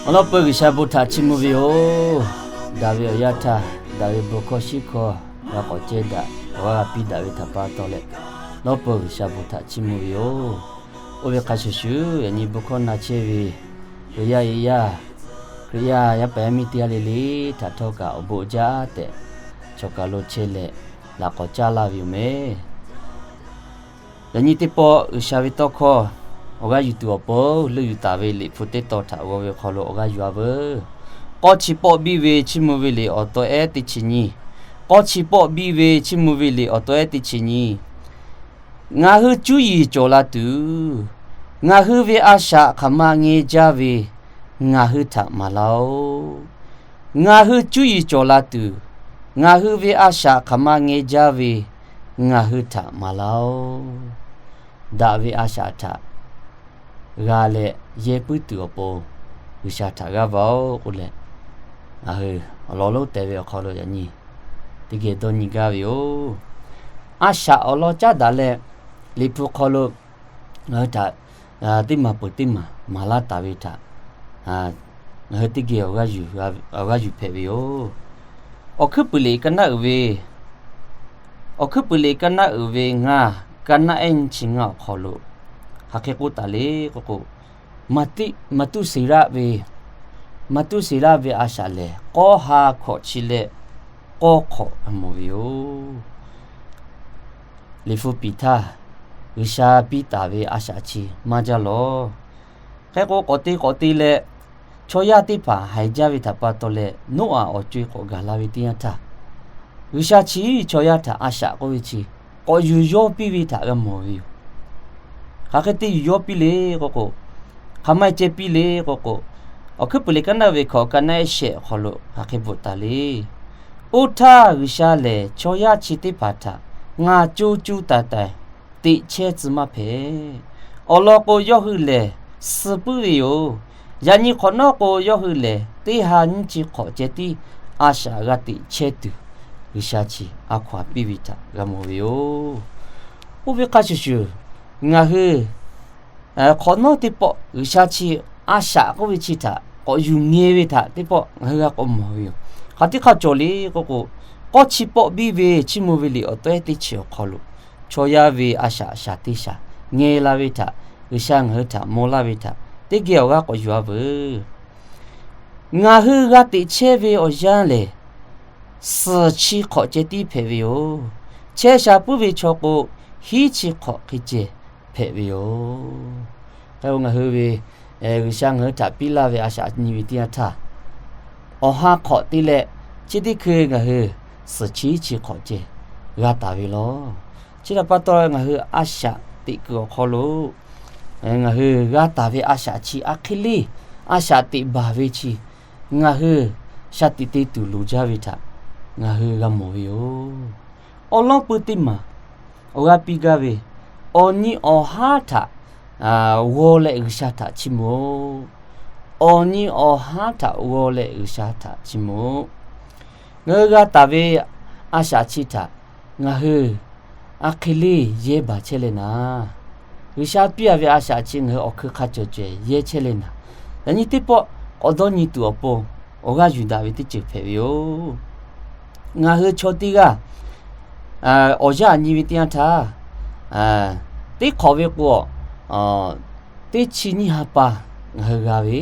Awˬ lawn peuˬ G'uiˬsha bon htaꞈ chiˇ mvuh ve yoˬ. Daꞈ ve awˬ yanˇ htaˇ, daꞈ ve bon hkawˇ shiˉ hkawˇ g'a k'awꞈ ceh daꞈ, awˬ g'aˇ g'a piˇ daꞈ ve htaꞈ pa taw leh, lawn peuˬ G'uiˬsha bon htaꞈ chiˇ mvuh ve yoˬ. Oˇ ve hk'a shuˍ shuˍ, yaꞈ nyi bon hkawˇ na chehˇ ve Hkriꞈ yaˇ e yaˇ, Hkriꞈ yaˇ yaˇ paˍ yaˇ miˇ teˇ g'aˇ le le htaꞈ htawˇ kaꞈ awˬ bon jaˇ tehꞈ chaw kaˬ lo chehˇ leh, laꞈ k'awꞈ caˇ laˇ ve yoˬ mehˍ. Yaꞈ nyi teˇ pawˆ G'uiˬsha ve tawˇ hkawˇ awˬ g'aˇ yuˬ tuˬ awˬ pon, leuˆ yuˬ taˍ ve Liꞈ hpu teˇ tawn htaꞈ g'aw ve awˬ hk'aw lo awˬ g'aˇ yuˬ a veuˬ. K'awˇ chi pawˆ biˇ ve chiˇ mvuh ve liꞈ awˬ taw ehˉ teˇ chi nyi. K'awˇ chi pawˆ biˇ ve chiˇ mvuh ve liꞈ awˬ taw ehˉ teˇ chi nyi. Ngaˬ hui cuˇ yiˍ cawˬ la tuˬ, ngaˬ hui ve a shaꞈ hk'aˬ ma ngeh jaˇ ve ngaˬ hui htaꞈ maˍ laˇ-oˆ. Ngaˬ hui cuˇ yiˍ cawˬ la tuˬ, ngaˬ hui ve a shaꞈ hk'aˬ ma ngeh jaˇ ve ngaˬ hui htaꞈ maˍ laˇ-oˆ. Daꞈ ve a shaꞈ htaꞈ g'a leh yehˇ puiˉ tuˬ awˬ pon G'uiˬsha htaꞈ g'aˇ va-oˆ k'oˆ leh, ngaˬ hui awˬ lawn lonˉ teh ve awˬ hk'aw lo yaꞈ nyi teˇ geh dawˇ nyi gaˇ ve yoˬ. A shaꞈ awˬ lawn caˉ daꞈ leh, Liꞈ hpu hk'aw lo ngaˬ hui htaꞈ teˇ maˬ peuˬ teˇ maˬ maˍ laˇ taˍ ve htaꞈ ngaˬ hui teˇ geh awˬ g'aˇ yuˬ hpehꞈ ve yoˬ. Awˬ hkuiˉ puiˍ liꞈ ka naˆ uiˍ ve, awˬ hkuiˉ puiˍ liꞈ ka naˆ uiˍ ve ngaˇ, ka naˆ ehˉ nyiˇ chi ngaˇ awˬ hk'aw lo hk'aˬ hk'e k'oˆ taˍ le k'oˆ k'o, maˍ tuˇ seˍ raˆ ve, maˍ tuˇ seˍ raˆ ve a shaꞈ lehˬ, k'awˇ ha hkawꞈ chi leh k'awˇ hk'awꞈ g'a mawˬ ve yoˬ. Liꞈ hpu piˍ htaˇ, G'uiˬsha piˇ taˍ ve a shaꞈ chi maˇ jaˇ lawˬ. Hk'e k'o, k'awꞈ te k'awꞈ te leh, chaw yaˇ teˇ hpaˍ haiˬ jaˇ ve htaꞈ pa taw leh, Noˉaꞈ awˬ co-e k'awꞈ gaˬ la ve teˇ yanˇ htaˇ, G'uiˬsha chi chaw yaˇ htaꞈ a shaꞈ k'oˆ ve chi k'awꞈ yuˬ yawˇ piˇ ve htaꞈ g'a mawˬ ve yoˬ. Hk'aˬ hk'e te yuˬ yawˇ piˇ le k'oˆ k'o, hk'aˬ ma ceh piˇ le k'oˆ k'o, Awˬ hkuiˉ puiˍ liꞈ ka naˆ ve hkawꞈ ka naˆ ehˉ shehˆ awˬ hk'aw lo hk'aˬ hk'e bvuhꞈ taˍ le. Oˇ htaˇ G'uiˬsha lehˬ, chaw yaˇ chi teˇ hpaˍ htaꞈ ngaˬ co co taiˍ taiˍ teꞈ chehˇ tcuh maˇ hpehꞈ. Awˬ lawn k'o, yawˇ hui lehˬ suh puiˉ ve yoˬ. Yaꞈ nyi hk'awꞈ nawˉ k'o, yawˇ hui lehˬ teˇ ha nyiˇ chi hk'awꞈ ceh tiˉ a shaꞈ g'a teꞈ chehˇ tuˬ, G'uiˬsha chi a hkaw-anˬ piˇ ve htaꞈ g'a mawˬ ve yoˬ. Oˇ ve hk'a shuˍ shuˍ, ngaˬ hui hk'awꞈ nawˉ teˇ pawˆ G'uiˬsha chi a shaꞈ k'oˆ ve chi htaꞈ k'awꞈ yuˬ ngeh ve htaꞈ teˇ pawˆ ngaˬ hui g'a k'awꞈ mawˬ ve yoˬ. Hk'aˬ teˇ hk'aˇ cawˬ le k'oˆ k'o, k'awˇ chi pawˆ biˇ ve chiˇ mvuh ve liꞈ awˬ taw ehˉ teˇ chi awˬ hk'aw lo chaw yaˇ ve a shaꞈ shaˍ teˇ shaˍ ngeh la ve htaꞈ, G'uiˬsha ngaˬ hui htaꞈ mawˬ laˇ ve htaꞈ teˇ geh awˬ g'aˇ k'awꞈ yuˬ a veuˬ. Ngaˬ hui g'a teꞈ chehˇ ve awˬ yanˇ lehˬ, suhˍ chi hk'awꞈ ceh tiˉ hpehꞈ ve yoˬ. Chehˇ sha puiˉ ve chaw k'o, hiˉ chi hk'awꞈ hk'e ceh hpehꞈ ve yoˬ. Hk'e k'o, ngaˬ hui ve G'uiˬsha ngaˬ hui htaꞈ piˇ laˇ ve a shaꞈ nyi ve teˇ yanˇ htaˇ, awˬ ha hk'awꞈ te leh, chi teˇ hkui ngaˬ hui suhˍ chi hiˉ chi hk'awꞈ ceh g'a taˍ ve lawˬ. Chi htaꞈ pa taw, ngaˬ hui a shaꞈ teꞈ kuiˬ awˬ hk'aw lo ngaˬ hui g'a taˍ ve a shaꞈ chi a hk'e le, a shaꞈ teꞈ baˬ ve chi ngaˬ hui shaˍ tiꞈ te tuˬ loˍ jaˇ ve htaꞈ ngaˬ hui g'a mawˬ ve yoˬ. Awˬ lawn pui teˇ maˬ awˬ g'aˇ piˇ gaˇ ve, awˬ nyi awˬ haˉ htaꞈ g'aw leh G'uiˬsha htaꞈ chiˇ mvuh-oˆ. Awˬ nyi awˬ haˉ htaꞈ g'aw leh G'uiˬsha htaꞈ chiˇ mvuh-oˆ. Ngaˬ hui g'a taˍ ve a shaꞈ chi htaꞈ ngaˬ hui a hk'e le yehˇ baˬ chehˇ leh naˍ, G'uiˬsha piˇ a ve a shaꞈ chi ngaˬ hui awˬ hkui hk'a cawˬ cawehˬ yehˇ chehˇ leh naˍ, yaꞈ nyi teˇ pawˆ k'awꞈ dawˇ nyi tuˬ awˬ pon awˬ g'aˇ yuˬ daꞈ ve teˇ ceuˬ hpehꞈ ve yoˬ. Ngaˬ hui chaw teˇ g'aˇ awˬ yanˇ nyi ve teˇ yanˇ htaˇ, teˇ hk'awꞈ ve k'o, teˇ chi nyiˇ ha pa ngaˬ hui g'a ve,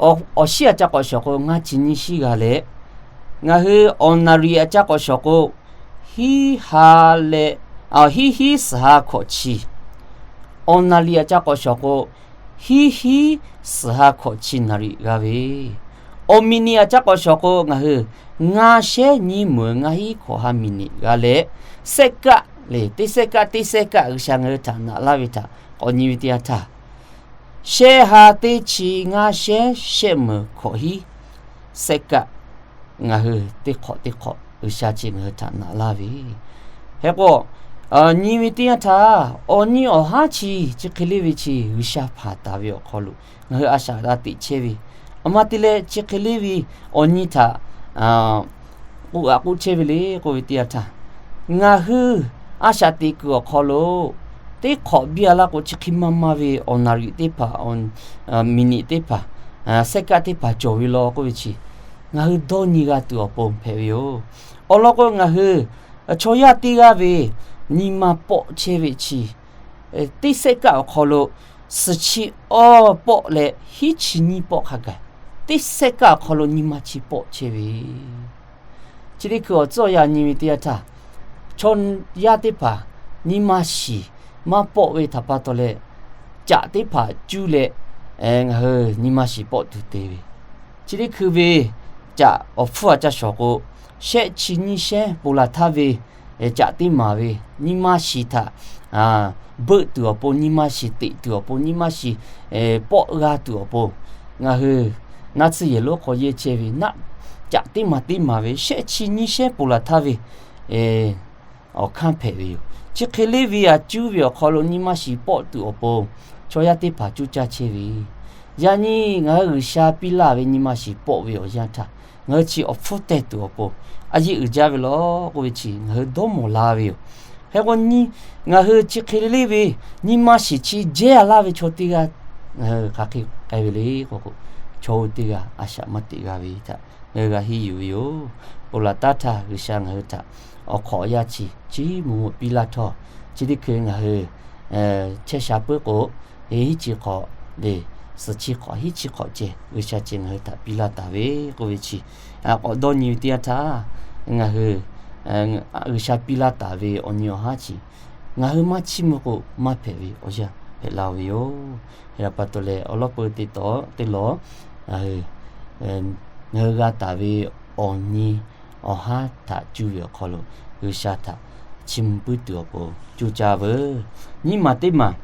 awˬ shiˉ a ca k'awꞈ shawˍ k'o ngaˇ chi nyiˇ shiˉ g'a leh, ngaˬ hui awˬ naˍ riꞈ a ca k'awꞈ shawˍ k'o, hiˉ ha leh, hiˉ hiˉ suhˍ ha hkawꞈ chi, awˬ naˍ riꞈ a ca k'awꞈ shawˍ k'o, hiˉ hiˉ suhˍ ha hkawꞈ chi naˍ riꞈ g'a ve, awˬ miˬ niꞈ a ca k'awꞈ shawˍ k'o ngaˬ hui ngaˇ shehˉ nyiˇ meuˍ ngaˇ hiˉ hkawꞈ ha miˬ niꞈ g'a leh, sehˆ kaˆ le, teˇ sehˆ kaˆ teˇ sehˆ kaˆ G'uiˬsha ngaˬ hui htaꞈ naꞈ laˇ ve htaꞈ k'awꞈ nyi ve teˇ yanˇ htaˇ, shehˆ ha teˇ chi ngaˇ shehˉ shehˆ meuˍ hkawꞈ hiˉ sehˆ kaˆ ngaˬ hui teˇ hk'awꞈ teˇ hk'awꞈ G'uiˬsha chi ngaˬ hui htaꞈ naꞈ laˇ ve. Hk'e k'o, nyi ve teˇ yanˇ htaˇ, awˬ nyi awˬ haˉ chi chi hk'e le ve chi G'uiˬsha hpanˍ taˍ ve awˬ hk'aw lo ngaˬ hui a shaꞈ g'a teꞈ chehˇ ve, aˬ ma te leh chi hk'e le ve awˬ nyi htaꞈ k'oˆ g'aꞈ k'oˆ chehˇ ve le k'oˆ ve teˇ yanˇ htaˇ, ngaˬ hui a shaꞈ teꞈ kuiˬ awˬ hk'aw lo teˇ hk'awꞈ biˇ a laˇ k'o chi hk'e maˇ maˇ ve awˬ naˍ riꞈ teˇ hpaˍ, miˬ niꞈ teˇ hpaˍ, sehˉ kaˆ teˇ hpaˍ cawˬ ve law k'oˆ ve chi, ngaˬ hui dawˇ nyi g'a tuˬ awˬ pon hpehꞈ ve yoˬ. Awˬ lawn k'o, ngaˬ hui chaw yaˇ teˇ g'aˇ ve nyi ma pawˆ chehˇ ve chi, teˇ sehˉ kaˆ awˬ hk'aw lo suhˍ chi awˇ pawˆ leh hiˉ chi nyiˇ pawˆ hk'a gaˬ, teˇ sehˉ kaˆ awˬ hk'aw lo nyi ma chi pawˆ chehˇ ve Chi teˇ hkui awˬ tcuhˉ awˬ yanˇ nyi ve teˇ yanˇ htaˇ, chaw yaˇ teˇ hpaˍ nyi ma shiˍ maˇ pawˆ ve htaꞈ pa taw leh, caꞈ teˇ hpaˍ cuˇ leh ngaˬ hui nyi ma shiˍ pawˆ tuˬ te ve. Chi teˇ hkui ve caꞈ awˬ hpfuhˇ a ca shawˍ k'o, shehˆ chi nyiˇ shehˉ ponˬ laˬ htaˇ ve caꞈ teˇ maˍ ve nyi ma shiˍ htaꞈ beuˆ tuˬ awˬ pon, nyi ma shiˍ teꞈ tuˬ awˬ pon, nyi ma shiˍ pawˆ g'a tuˬ awˬ pon, ngaˬ hui naˆ tsuhˇ yehˬ lonˉ hk'aw yehˇ chehˇ ve naˆ caꞈ teˇ maˍ teˇ maˍ ve shehˆ chi nyiˇ shehˉ ponˬ laˬ htaˇ ve awˬ hkanˇ hpehꞈ ve yoˬ. Chi hk'e le ve a cuˇ ve awˬ hk'aw lo nyi ma shiˍ pawˆ tuˬ awˬ pon chaw yaˇ teˇ hpaˍ cuˇ caˇ chehˇ ve, yaꞈ nyi ngaˬ hui G'uiˬsha piˇ laˇ ve nyi ma shiˍ pawˆ ve awˬ yanˇ htaˇ, ngaˬ hui chi awˬ hpfuhˇ teh tuˬ awˬ pon a yeˇ uiˍ jaˇ ve law k'oˆ ve chi ngaˬ hui dawˇ mawˬ la ve yoˬ. Hk'e k'o, ngaˬ hui chi hk'e le ve nyi ma shiˍ chi jehˇ a laˇ ve chaw teˇ g'aˇ ngaˬ hui hk'aˬ hk'e k'ai ve le k'o k'o, chaw oˇ teˇ g'aˇ a shaꞈ maˇ teꞈ g'a ve htaꞈ ngaˬ hui g'a henˇ yuˬ ve yoˬ. Ponˬ laˬ taˉ htaˇ G'uiˬsha ngaˬ hui htaꞈ awˬ hk'awꞈ yaˇ chi chiˇ mvuh mvuh piˇ laˇ htawˇ, chi teˇ hkui ngaˬ hui chehˇ sha puiˉ k'o, hiˉ chi hk'awꞈ le, suhˍ chi hk'awꞈ hiˉ chi hk'awꞈ ceh G'uiˬsha chi ngaˬ hui htaꞈ piˇ laˇ taˍ ve k'oˆ ve chi, k'awꞈ dawˇ nyi ve teˇ yanˇ htaˇ, ngaˬ hui G'uiˬsha piˇ laˇ taˍ ve awˬ nyi awˬ haˉ chi ngaˬ hui maˇ chiˇ mvuh k'o maˇ hpehꞈ ve awˬ yanˇ hpehꞈ la ve yoˬ. Hk'e htaꞈ pa taw leh awˬ lawn peu teˇ tawˆ teˇ lawˬ ngaˬ hui g'a taˍ ve awˬ nyi awˬ haˉ htaꞈ cuˇ ve awˬ hk'aw lo G'uiˬsha htaꞈ chiˇ mvuh puiˉ tuˬ awˬ pon cuˇ caˇ veuˬ. Nyiˇ maˬ teˇ maˬ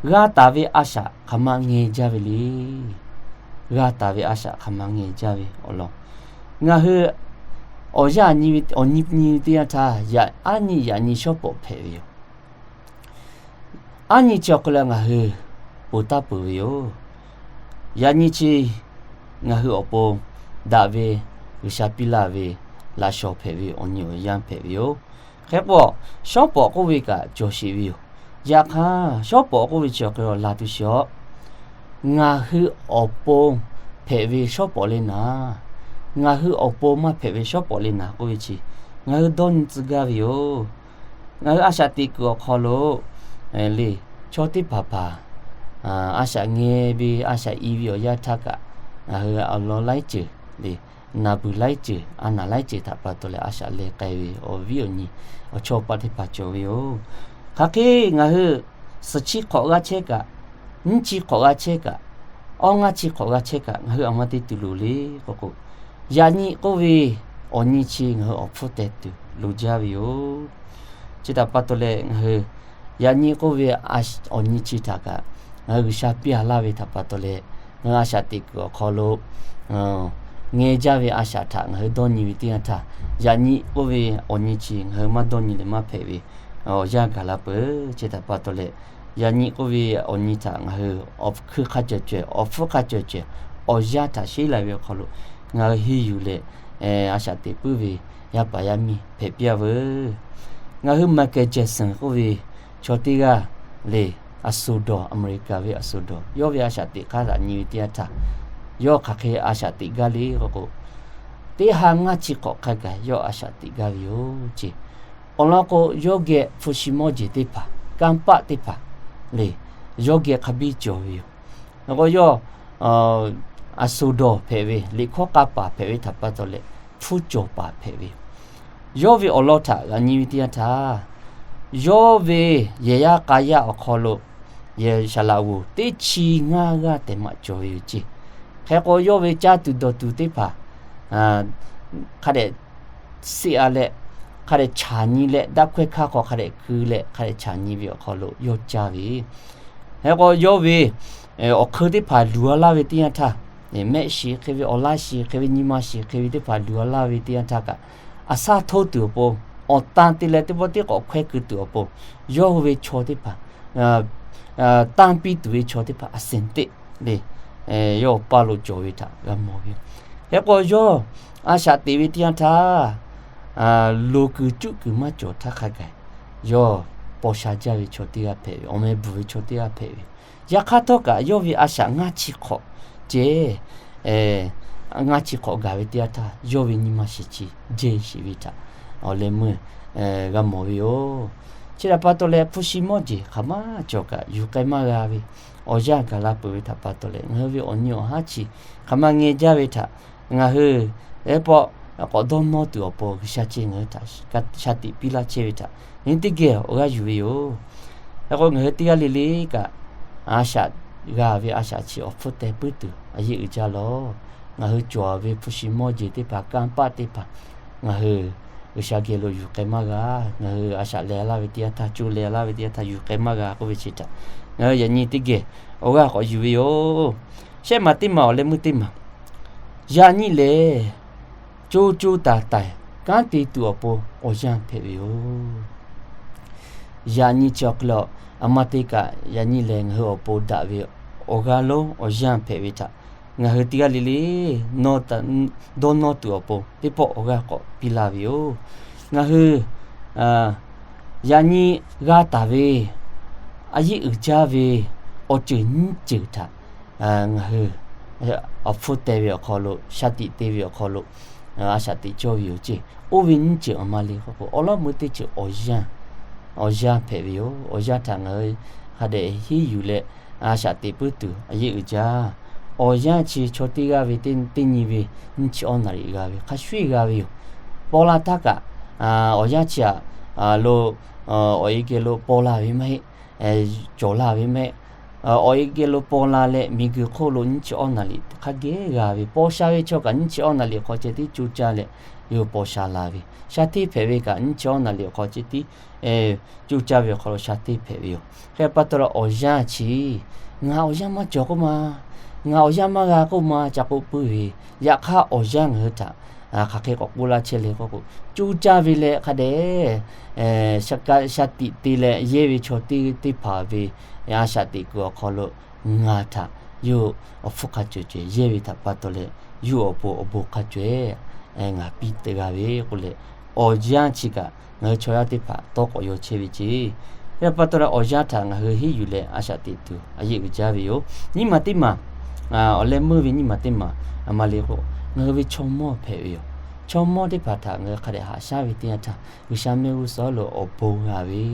g'a taˍ ve a shaꞈ hk'aˬ ma ngeh jaˇ ve le. G'a taˍ ve a shaꞈ hk'aˬ ma ngeh jaˇ ve awˬ lawn, ngaˬ hui awˬ yanˇ nyi ve awˬ nyi nyi teˇ yanˇ htaˇ, yaꞈ aˉ nyi yaꞈ nyi shawˉ pawˍ hpehꞈ ve yoˬ. Aˉ nyi chi awˬ hk'aw lo ngaˬ hui ponˬ taˇ peuˬ ve yoˬ. Yaꞈ nyi chi ngaˬ hui awˬ pon daꞈ ve G'uiˬsha piˇ laˇ ve laꞈ shawnˍ hpehꞈ ve awˬ nyi awˬ yanˇ hpehꞈ ve yoˬ. Hk'e k'o, shawˉ pawˍ k'oˆ ve kaꞈ cawˬ sheˍ ve yoˬ. Yaꞈ hk'aˇ, shawˉ pawˍ k'oˆ ve chi awˬ hk'e la tuˬ shiˍ a, ngaˬ hui awˬ pon hpehꞈ ve shawˉ pawˍ le naˍ, ngaˬ hui awˬ pon maˇ hpehꞈ ve shawˉ pawˍ le naˍ k'oˆ ve chi, ngaˬ hui dawˇ nyi tcuh gaˇ ve yoˬ. Ngaˬ hui a shaꞈ teꞈ kuiˬ awˬ hk'aw lo le, chaw teˇ hpaˍ hpaˍ a shaꞈ ngeh ve a shaꞈ i ve awˬ yanˇ htaˇ kaꞈ, ngaˬ hui awˬ lawn laiˉ ceuˬ le, naˍ beuˬ laiˉ ceuˬ a naˍ laiˉ ceuˬ htaꞈ pa taw leh a shaꞈ leh k'ai ve awˬ viˉ awˬ nyi awˬ chawˇ paˆ teˇ hpaˍ cawˬ ve yoˬ. Hk'aˬ hk'e ngaˬ hui suhˍ chi hk'awꞈ g'a chehˇ kaꞈ, nyiˇ chi hk'awꞈ g'a chehˇ kaꞈ, awˇ ngaˇ chi hk'awꞈ g'a chehˇ kaꞈ, ngaˬ hui a ma te tuˬ loˍ le k'o k'o, yaꞈ nyi k'oˆ ve awˬ nyi chi ngaˬ hui awˬ hpfuhˇ teh tuˬ loˍ jaˇ ve yoˬ. Chi htaꞈ pa taw leh ngaˬ hui yaꞈ nyi k'oˆ ve awˬ nyi chi htaꞈ kaꞈ ngaˬ hui G'uiˬsha piˇ a laˇ ve htaꞈ pa taw leh, ngaˬ hui a shaꞈ teꞈ kuiˬ awˬ hk'aw lo ngeh jaˇ ve a shaꞈ htaꞈ ngaˬ hui dawˇ nyi ve teˇ yanˇ htaˇ, yaꞈ nyi k'oˆ ve awˬ nyi chi ngaˬ hui maˇ dawˇ nyi leh maˇ hpehꞈ ve awˬ yanˇ gaˬ la peuˬ. Chi htaꞈ pa taw leh, yaꞈ nyi k'oˆ ve awˬ nyi htaꞈ ngaˬ hui awˬ hkui hk'a cawˬ cawˬ, awˬ hpfuhˇ hk'a cawˬ cawˬ, awˬ yanˇ htaꞈ sheˉ la ve awˬ hk'aw lo ngaˬ hui henˇ yuˬ leh a shaꞈ teꞈ puiˉ ve yaˇ paˍ yaˇ miˇ hpehꞈ piˇ a veuˬ. Ngaˬ hui Michael Jackson k'oˆ ve chaw teˇ g'aˇ le, a sho dawˬ, America ve a sho dawˬ, yawˇ ve a shaꞈ teꞈ hk'aˇ htaꞈ nyi ve teˇ yanˇ htaˇ, yawˇ hk'aˬ hk'e a shaꞈ teꞈ gaˇ le k'o k'o, teˇ ha ngaˇ chi hk'awꞈ hk'a gaˬ yawˇ a shaꞈ teꞈ gaˇ ve yoˬ ce. Awˬ lawn k'o, yawˇ geh hpu shi mawˇ jeˬ teˇ hpaˍ, kanˇ paˆ teˇ hpaˍ le, yawˇ geh hk'a biˇ cawˬ ve yoˬ. K'o yawˇ a sho dawˬ hpehꞈ ve, liꞈ hkawˇ k'a paˍ hpehꞈ ve htaꞈ pa taw leh, hpfuhˇ cawˬ paˍ hpehꞈ ve yoˬ. Yawˇ ve awˬ lawn htaꞈ g'a nyi ve teˇ yanˇ htaˇ, yawˇ ve yehˬ yaˇ k'a yaˇ awˬ hk'aw lo yehˬ saˍ laꞈ g'oˍ teˇ chi ngaˇ g'aˇ tehꞈ maꞈ cawˬ ve yoˬ ce. Hk'e k'o, yawˇ ve caˇ tuˬ dawˬ tuˬ teˇ hpaˍ hk'a dehꞈ seˆ a leh, hk'a dehꞈ chaˍ nyi leh, daꞈ hkawehˇ hkaˇ hk'aw hk'a dehꞈ keu leh hk'a dehꞈ chaˍ nyi ve awˬ hk'aw lo yawˇ caˇ ve. Hk'e k'o, yawˇ ve awˬ hk'eun teˇ hpaˍ luˬ a laˇ ve teˇ yanˇ htaˇ, mehˆ shiˍ hk'e ve, awˬ laˇ shiˍ hk'e ve, nyi ma shiˍ hk'e ve teˇ hpaˍ luˬ a laˇ ve teˇ yanˇ htaˇ kaꞈ, a shaˉ htoˇ tuˬ awˬ pon, awˬ tan te leh teˇ pawˆ tiˉ k'awꞈ hkawehˇ keu tuˬ awˬ pon, yawˇ hui ve chaw teˇ hpaˍ, tanˇ piˇ tuˬ ve chaw teˇ hpaˍ a senˍ teˆ le, yawˇ awˬ paˇ lo cawˬ ve htaꞈ g'a mawˬ ve yoˬ. Hk'e k'o, yawˇ a shaꞈ teꞈ ve teˇ yanˇ htaˇ, loˍ kuiˬ cuˆ kuiˬ maˇ cawˬ htaˇ hk'a gaˬ, yawˇ paw sha jaˇ ve chaw teˇ g'aˇ hpehꞈ ve, awˬ meh bvuhˬ ve chaw teˇ g'aˇ hpehꞈ ve. Yaꞈ hk'aˇ htawˇ kaꞈ, yawˇ ve a shaꞈ ngaˇ chi hk'awꞈ ceh, ngaˇ chi hk'awꞈ gaˬ ve teˇ yanˇ htaˇ, yawˇ ve nyi ma shiˍ chi jehˇ sheˍ ve htaꞈ awˬ leh meuˇ g'a mawˬ ve yoˬ. Chi htaꞈ pa taw leh, hpu shi mawˇ jeˬ hk'aˬ ma cawˬ kaꞈ yuˬ k'ai maˇ g'a ve awˬ yanˇ gaˬ la peuˬ ve htaꞈ pa taw leh, ngaˬ hui ve awˬ nyi awˬ haˉ chi hk'aˬ ma ngeh jaˇ ve htaꞈ ngaˬ hui ehˉ pawˆ k'awꞈ dawˇ nawˇ tuˬ awˬ pon G'uiˬsha chi ngaˬ hui htaꞈ shaˍ tiꞈ piˇ laˇ chehˇ ve htaꞈ nyi teˇ geh awˬ g'aˇ yuˬ ve yoˬ. Hk'e k'o, ngaˬ hui teˇ g'aˇ le le kaꞈ a shaꞈ g'a ve a shaꞈ chi awˬ hpfuhˇ teh puiˉ tuˬ a yeˆ uiˍ jaˇ lawˬ. Ngaˬ hui cawˬ ve hpu shi mawˇ jeˬ teˇ hpaˍ, kanˇ paˆ teˇ hpaˍ ngaˬ hui G'uiˬsha geh lo yuˬ k'ai maˇ g'a. Ngaˬ hui a shaꞈ leh laˇ ve teˇ yanˇ htaˇ, co leh laˇ ve teˇ yanˇ htaˇ yuˬ k'ai maˇ g'a k'oˆ ve chi htaꞈ ngaˬ hui yaꞈ nyi teˇ geh awˬ g'aˇ k'awꞈ yuˬ ve yoˬ. Shehˆ maˬ teˇ maˬ awˬ leh meuˇ teˇ maˬ, yaꞈ nyi lehˬ co co taiˍ taiˍ kanˉ te tuˬ awˬ pon awˬ yanˇ hpehꞈ ve yoˬ. Yaꞈ nyi chi awˬ hk'e le, aˬ ma te kaꞈ yaꞈ nyi lehˬ ngaˬ hui awˬ pon daꞈ ve awˬ g'aˇ lonˉ awˬ yanˇ hpehꞈ ve htaꞈ ngaˬ hui teˇ g'aˇ le le dawˇ nawˇ tuˬ awˬ pon teˇ pawˆ awˬ g'aˇ k'awꞈ piˇ laˇ ve yoˬ. Ngaˬ hui yaꞈ nyi g'a taˍ ve a yeˆ uiˍ jaˇ ve awˬ ceuˬ nyiˇ ceuˬ htaꞈ ngaˬ hui awˬ hpfuhˇ teh ve awˬ hk'aw lo, shaˍ tiꞈ te ve awˬ hk'aw lo a shaꞈ teꞈ cawˇ ve yoˬ ceˇ. Oˇ ve nyiˇ ceuˬ aˬ ma le k'oˆ k'o, awˬ lawˉ meuˇ teˇ ceuˬ awˬ yanˇ hpehꞈ ve yoˬ. Awˬ yanˇ htaꞈ ngaˬ hui hk'a dehꞈ hiˉ yuˬ leh a shaꞈ teꞈ puiˉ tuˬ a yeˆ uiˍ jaˇ. Awˬ yanˇ chi chaw teˇ g'aˇ ve teˇ nyi ve nyiˇ chi awˇ naˍ riˍ g'a ve hk'a shuˍ g'a ve yoˬ. Paw la htaˇ kaꞈ awˬ yanˇ chi aꞈ lo awˬ e geh lo paw la ve maˇ heˆ. Cawˬ la ve maˇ heˆ. Awˬ e geh lo paw la leh miˬguiˬ hk'oˆ lo nyiˇ chi awˇ naˍ riˍ hk'a geh g'a ve, paw sha ve chaw kaꞈ nyiˇ chi awˇ naˍ riˍ hk'aw ceh tiˉ co caˇ leh yawˇ paw sha la ve, shaˍ teˇ hpehꞈ ve kaꞈ nyiˇ chi awˇ naˍ riˍ hk'aw ceh tiˉ co caˇ ve awˬ hk'aw lo shaˍ teˇ hpehꞈ ve yoˬ. Hk'e pa taw leh awˬ yanˇ chi ngaˬ awˬ yanˇ maˇ cawˬ k'oˆ ma, ngaˬ awˬ yanˇ maˇ g'a k'oˆ ma ca k'oˆ puiˉ ve, yaꞈ hk'aˇ awˬ yanˇ ngaˬ hui htaꞈ hk'aˬ hk'e k'awꞈ k'oˆ laˇ chehˇ le k'oˆ k'o, co caˇ ve leh hk'a dehꞈ shaˍ tiꞈ te leh yehˇ ve chaw teˇ teˇ hpaˍ ve a shaꞈ teꞈ kuiˬ awˬ hk'aw lo ngaˬ htaꞈ yawˇ awˬ hpfuhˇ hk'a cawˬ ceh yehˇ ve htaꞈ pa taw leh, yawˇ awˬ pon awˬ bon hk'a cawˬ ngaˬ piˇ te g'a ve k'oˆ leh, awˬ yanˇ chi kaꞈ ngaˬ hui chaw yaˇ teˇ hpaˍ tawˇ k'awꞈ yaw chehˇ ve ceˇ. Hk'e pa taw leh awˬ yanˇ htaꞈ ngaˬ hui hiˉ yuˬ leh a shaꞈ teꞈ tuˬ a yeˆ uiˍ jaˇ ve yoˬ. Nyiˇ maˬ teˇ maˬ awˬ leh meuˇ ve nyiˇ maˬ teˇ maˬ aˬ ma le k'o, ngaˬ hui ve chaw mawˇ hpehꞈ ve yoˬ. Chaw mawˇ teˇ hpaˍ htaꞈ ngaˬ hui hk'a dehꞈ haꞈ shaˉ ve teˇ yanˇ htaˇ, G'uiˬsha mehˆ g'uˇ suhˍ lo awˬ bon g'a ve,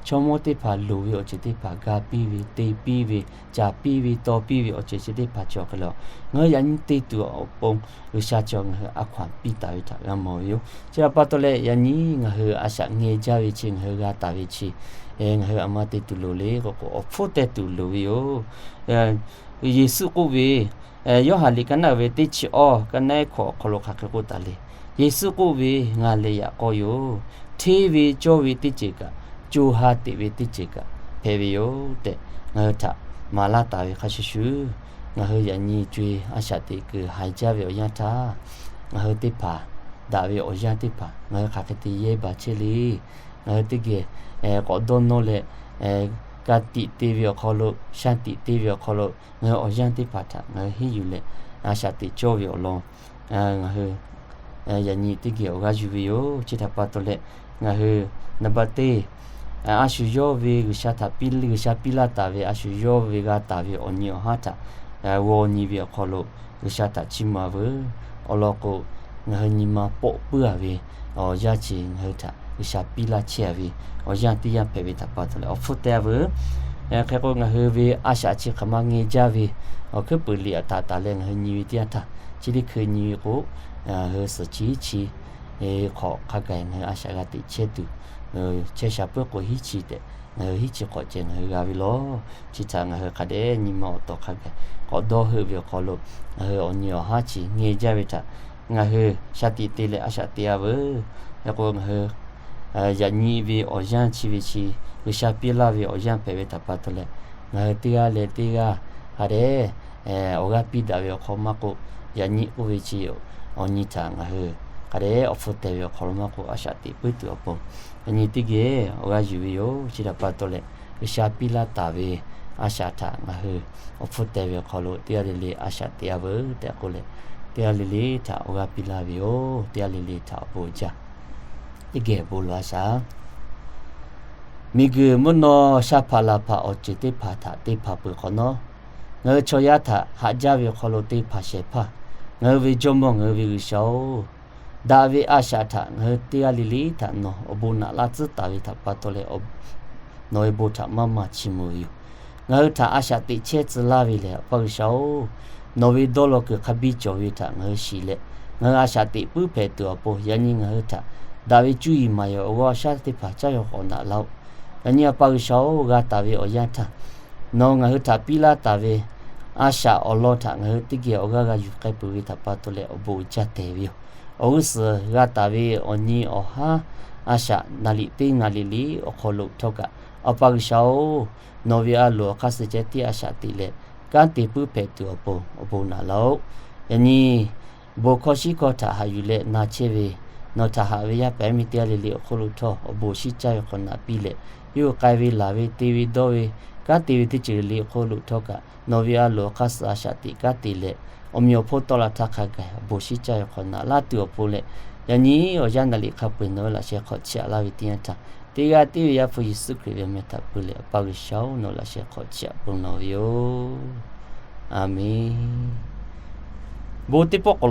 chaw mawˇ teˇ hpaˍ loˍ ve awˬ ceuˬ teˇ hpaˍ ga piˇ ve, te piˇ ve, caˍ piˇ ve, taw piˇ ve awˬ ceuˬ chi teˇ hpaˍ cawˬ hk'e le, ngaˬ hui yaꞈ nyi te tuˬ awˬ pon G'uiˬsha chi ngaˬ hui a hkaw anˬ piˇ taˍ ve htaꞈ g'a mawˬ ve yoˬ. Chi htaꞈ pa taw leh yaꞈ nyi ngaˬ hui a shaꞈ ngeh jaˇ ve chi, ngaˬ hui g'a taˍ ve chi, ngaˬ hui aˬ ma te tuˬ loˍ le k'oˆ k'o, awˬ hpfuhˇ teh tuˬ loˍ ve yoˬ. Yeˍsuˆ k'oˆ ve, Yoˇhanˬ liꞈ ka naˆ uiˍ ve teˇ chi awˇ, ka naˆ ehˉ hkawꞈ awˬ hk'aw lo hk'aˬ hk'e k'oˆ taˍ le. Yeˍsuˆ k'oˆ ve, Ngaˬ lehˬ yaꞈ k'aw yoˬ. Hteˇ ve cawˇ ve teˇ ceuˬ kaꞈ, co ha teꞈ ve teˇ ceuˬ kaꞈ hpehꞈ ve yoˬ tehꞈ, ngaˬ hui htaꞈ maˍ laˇ taˍ ve hk'a shuˍ shuˍ, ngaˬ hui yaꞈ nyi co e a shaꞈ teꞈ kuiˬ haiˬ jaˇ ve awˬ yanˇ htaˇ, ngaˬ hui teˇ hpaˍ daꞈ ve awˬ yanˇ teˇ hpaˍ ngaˬ hui hk'aˬ hk'e te yehˇ baˬ chehˇ le. Ngaˬ hui teˇ geh k'awꞈ dawˇ nawˇ leh, ka tiꞈ te ve awˬ hk'aw lo, shaˍ tiꞈ te ve awˬ hk'aw lo, ngaˬ hui awˬ yanˇ teˇ hpaˍ htaꞈ ngaˬ hui hiˉ yuˬ leh a shaꞈ teꞈ cawˇ ve awˬ lawn ngaˬ hui yaꞈ nyi teˇ geh awˬ g'aˇ yuˬ ve yoˬ. Chi htaꞈ pa taw leh, ngaˬ hui naˍ baˆ teˇ a shu yawˇ ve G'uiˬsha htaꞈ piˇ, G'uiˬsha piˇ laˇ taˍ ve a shu yawˇ ve g'a taˍ ve awˬ nyi awˬ haˉ htaꞈ g'aw nyi ve awˬ hk'aw lo G'uiˬsha htaꞈ chiˇ mvuh-a veuˬ. Awˬ lawn k'o, ngaˬ hui nyi ma pawˆ puiˉ-a ve awˬ yanˇ chi ngaˬ hui htaꞈ G'uiˬsha piˇ laˇ chehˇ-a ve awˬ yanˇ teˇ yanˇ hpehꞈ ve htaꞈ pa taw leh awˬ hpfuhˇ teh-a veuˬ. Hk'e k'o, ngaˬ hui ve a shaꞈ chi hk'aˬ ma ngeh jaˇ ve awˬ hkuiˉ puiˍ liꞈ aꞈ taˍ taˍ leh ngaˬ hui nyi ve teˇ yanˇ htaˇ, chi teˇ hkui nyi ve k'o, ngaˬ hui suhˍ chi hiˉ chi hk'awꞈ hk'a gaˬ ngaˬ hui a shaꞈ g'a teꞈ chehˇ tuˬ, chehˇ sha puiˉ k'o hiˉ chi tehꞈ ngaˬ hui hiˉ chi hk'awꞈ ceh ngaˬ hui g'a ve lawˬ. Chi htaꞈ ngaˬ hui hk'a dehꞈ nyi ma awˬ tawˍ hk'a gaˬ k'awꞈ dawˇ heuˆ ve awˬ hk'aw lo, ngaˬ hui awˬ nyi awˬ haˉ chi ngeh jaˇ ve htaꞈ ngaˬ hui shaˍ tiꞈ te leh a shaꞈ teꞈ-a veuˬ. Hk'e k'o, ngaˬ hui yaꞈ nyi ve awˬ yanˇ chi ve chi G'uiˬsha piˇ laˇ ve awˬ yanˇ hpehꞈ ve htaꞈ pa taw leh, ngaˬ hui teˇ g'aˇ leh teˇ g'aˇ hk'a dehꞈ awˬ g'aˇ piˇ daꞈ ve awˬ hk'aw maˇ k'oˆ, yaꞈ nyi k'oˆ ve chi awˬ nyi htaꞈ ngaˬ hui hk'a dehꞈ awˬ hpfuhˇ teh ve awˬ hk'aw lo maˇ k'oˆ, a shaꞈ teꞈ puiˉ tuˬ awˬ pon yaꞈ nyi teˇ geh awˬ g'aˇ yuˬ ve yoˬ. Chi htaꞈ pa taw leh, G'uiˬsha piˇ laˇ taˍ ve a shaꞈ htaꞈ ngaˬ hui awˬ hpfuhˇ teh ve awˬ hk'aw lo teˇ g'aˇ le le a shaꞈ teꞈ-a veuˬ tehꞈ k'oˆ leh, teˇ g'aˇ le le htaꞈ awˬ g'aˇ piˇ laˇ ve yoˬ. Teˇ g'aˇ le le htaꞈ awˬ bon jaˇ. Teˇ geh bon lawˬ-a shaˍ. Miˬguiˬ mvuhˇ naw sha hpaꞈ laˬ hpaꞈ awˬ ceuˬ teˇ hpaˍ htaꞈ te hpanˍ peuˬ hk'awꞈ nawˉ, Ngaˬ hui chaw yaˇ htaꞈ haꞈ jaˇ ve awˬ hk'aw lo te hpanˍ shehˍ hpaˇ, ngaˬ hui ve Jawˇmawˇ, ngaˬ hui ve G'uiˬsha-oˬ, daꞈ ve a shaꞈ htaꞈ ngaˬ hui teˇ g'aˇ le le htaꞈ nawˬ awˬ bon naꞈ laˇ tcuhˉ taˍ ve htaꞈ pa taw leh, nawˬ ve bon htaꞈ maˇ maˇ chiˇ mvuh ve yoˬ. Ngaˬ hui htaꞈ a shaꞈ teꞈ chehˇ tcuh laˇ ve lehˬ, Awˬ pa G'uiˬsha-oˬ, nawˬ ve dawˇ law kuiˬ hk'a biˇ cawˬ ve htaꞈ ngaˬ hui shiˍ leh, ngaˬ hui a shaꞈ teꞈ puiˉ hpehꞈ tuˬ awˬ pon, yaꞈ nyi ngaˬ hui htaꞈ daꞈ ve cuˇ yiˍ maˍ yehˬ awˬ g'aˇ awˬ shaˉ teˇ hpaˍ caˇ yaw k'awꞈ naꞈ laˇ-oˆ. Yaꞈ nyi Awˬ pa G'uiˬsha-oˬ, g'a taˍ ve awˬ yanˇ htaˇ, nawˬ ngaˬ hui htaꞈ piˇ laˇ taˍ ve a shaꞈ awˬ lawn htaꞈ ngaˬ hui teˇ geh awˬ g'aˇ g'a yuˬ k'ai peuˬ ve htaꞈ pa taw leh awˬ bon uiˍ jaˇ tehˬ ve yoˬ. Awˬ g'uˇ suhˍ g'a taˍ ve awˬ nyi awˬ haˉ a shaꞈ naˍ liꞈ teˇ naˍ liꞈ liꞈ awˬ hk'aw lo htawˇ kaꞈ, Awˬ pa G'uiˬsha-oˬ, nawˬ ve a loˍ awˬ hk'aˇ suh ceh tiˉ a shaꞈ teꞈ leh, kanˉ te puiˉ hpehꞈ tuˬ awˬ pon awˬ bon naꞈ laˇ-oˆ. Yaꞈ nyi bon hkawˇ shinˉ hkawˇ htaꞈ haꞈ yuˬ leh na chehˇ ve, nawˬ htaꞈ haꞈ ve yaˇ paˍ yaˇ miˇ teˇ g'aˇ le le awˬ hk'oˆ lo htawˇ awˬ bon shinˉ caˇ ve hk'awꞈ naꞈ piˇ leh, yawˇ hui k'ai ve laˬ ve te ve dawˇ ve kanˉ te ve teˇ ceuˬ le le awˬ hk'oˆ lo htawˇ kaꞈ, nawˬ ve a loˍ awˬ hk'aˇ suh a shaꞈ teꞈ kanˉ te leh, awˬ meꞈ awˬ hponˇ tawˆ la htaˇ hk'a gaˬ awˬ bon shinˉ caˇ ve hk'awꞈ naꞈ laˇ tuˬ awˬ pon leh, yaꞈ nyi awˬ yanˇ naˍ liꞈ hk'a peu-eˬ nawˬ ve laꞈ sheh hk'awꞈ chiˇ aꞈ laˇ ve teˇ yanˇ htaˇ, teˇ g'aˇ tiˉ ve Yaˇ hpu Yeˍsuˆ Hkriꞈ ve awˬ meh htaꞈ pui leh, Awˬ pa G'uiˬsha-oˬ, nawˬ laꞈ sheh hk'awꞈ chiˇ aꞈ peuˬ nawˬ ve yoˬ. A menˬ. Bon teˇ pawˆ k'awꞈ